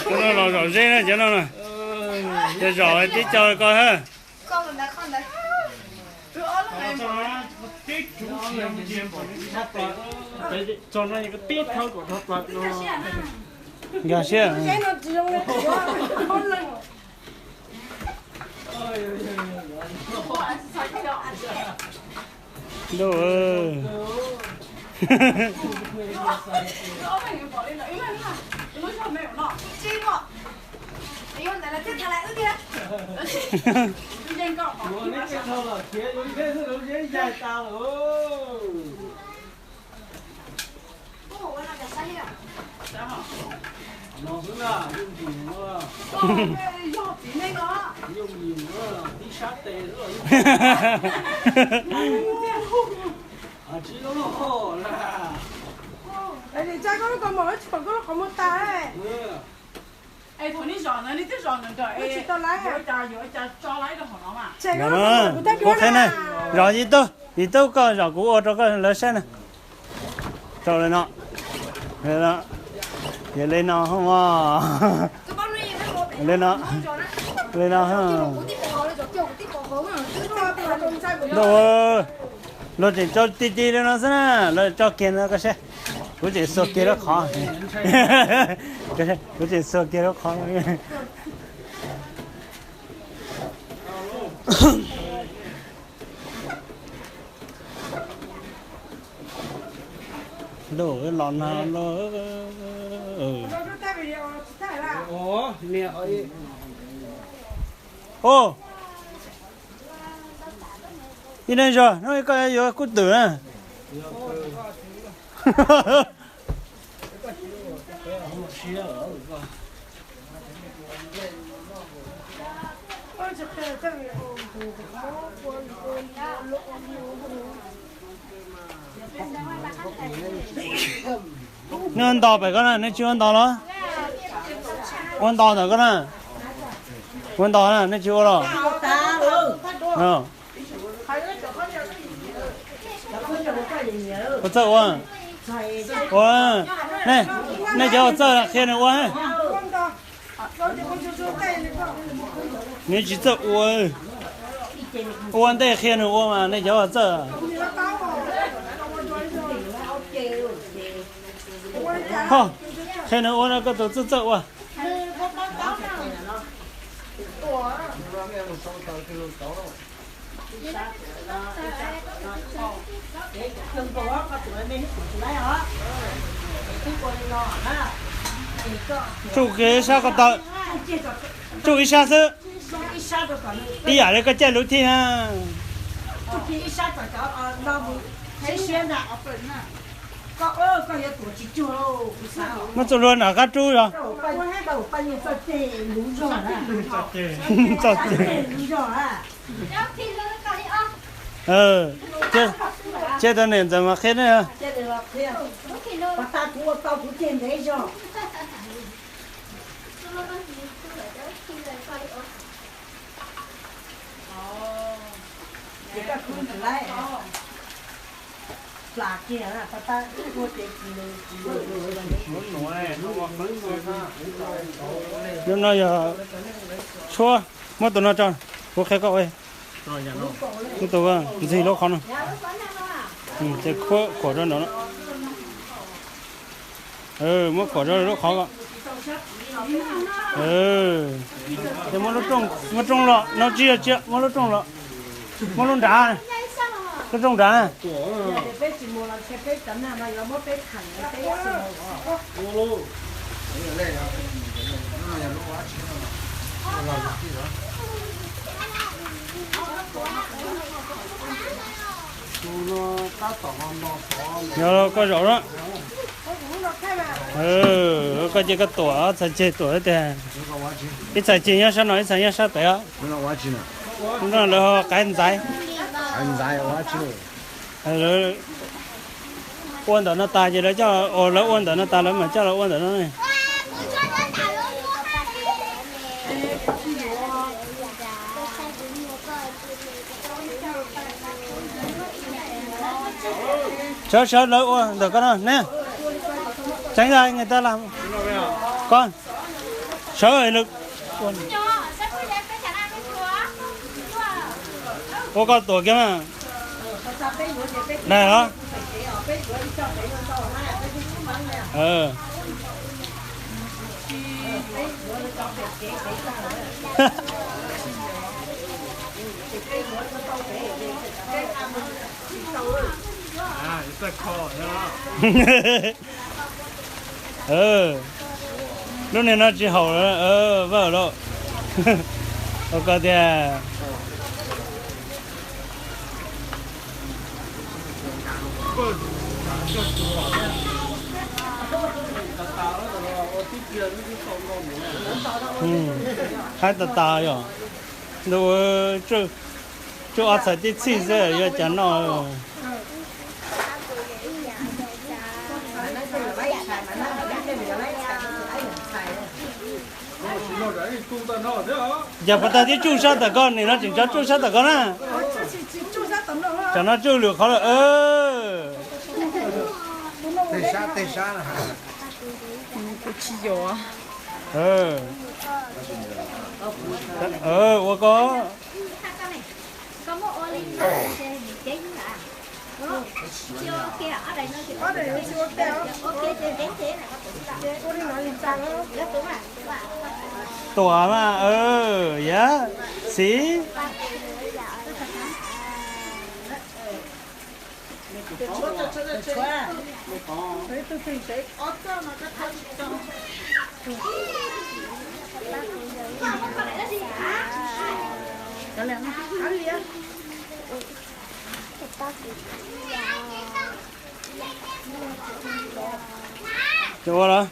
Cov no los zom zeb na, cov no na. Cov zom tib co ko ha. Nkag siab. Ntuj. Kuv qhia ne, zom ib tug, ib tug koj zom kuv ua rau koj lawv saib na. Rau li no. Yog li no, li no. Ntuj, luag tseem tso ti ti li no xwb na, luag tso kiag no koj saib. Kuv tseem xuas kiag lub qhov. Kuv tseem xuas kiag lub qhov. Los no los. Ib neeg zog no koj yuav kub twm na. Nej ua ntos pem ko na, nej tsis ua ntos los? Ua ntos ntawm ko na. Ua ntos na, nej tsis ua los? Ua txawj ua. Ua, nej cov ua txawj qhia nws ua. Nws tsis txawj ua. Ua ntej qhia nws ua mas nej cov ua txawj. Ho, qhia nws ua no koj tus txawj txawj ua. Tsuj kiag ib sab ko taw. Tsuj ib sab xwb. Ib yam li koj caij lub thij na. Muab txuj hlua nram qab rub yog. Txoj ceg. Cia tau niam ntxawm mas qhia ne. Lub no yog tshuab, muab tus no tso, kuv qhia koj ua. Muab tus ntxig lub qhov no, ces khuam rau nraum no. Muab khuam rau lub qhov ko. Ces muab lub rooj, muab rooj los no, tsis yog, tsis yog, muab lub rooj los, muab lub nrad, lub rooj nrad na. Yog koj zaum na. Koj cia koj tuam txhais ceg tuam tiag. Ib txhais ceg nyob sab no, ib txhais nyob sab pem os. No lawv ho qaiv ntxaiv. Lawv ua ntawm no tas ces lawv coj, lawv ua ntawm no tas lawv mam coj los ua ntawm no. Sawv sawv lawv ua ntawm ko no ne. Tránh ra người ta làm. Con. Sớ ơi lực. Ua koj tuam kiag na. Dag los? Lub niag no tsis haum, Vaj lawm. Ua koj tiag. Haib tas tas yom. Ntu, tsuj ob txhais tib txhij xwb yuav cas noj. Yog puas tag tib tsuj sab tom koj, nim no tseem tso tsuj sab tom koj na. Tsam no tsuj lwm qhov lawm. Ua koj. Tuam mas, yog, xis. Ua los.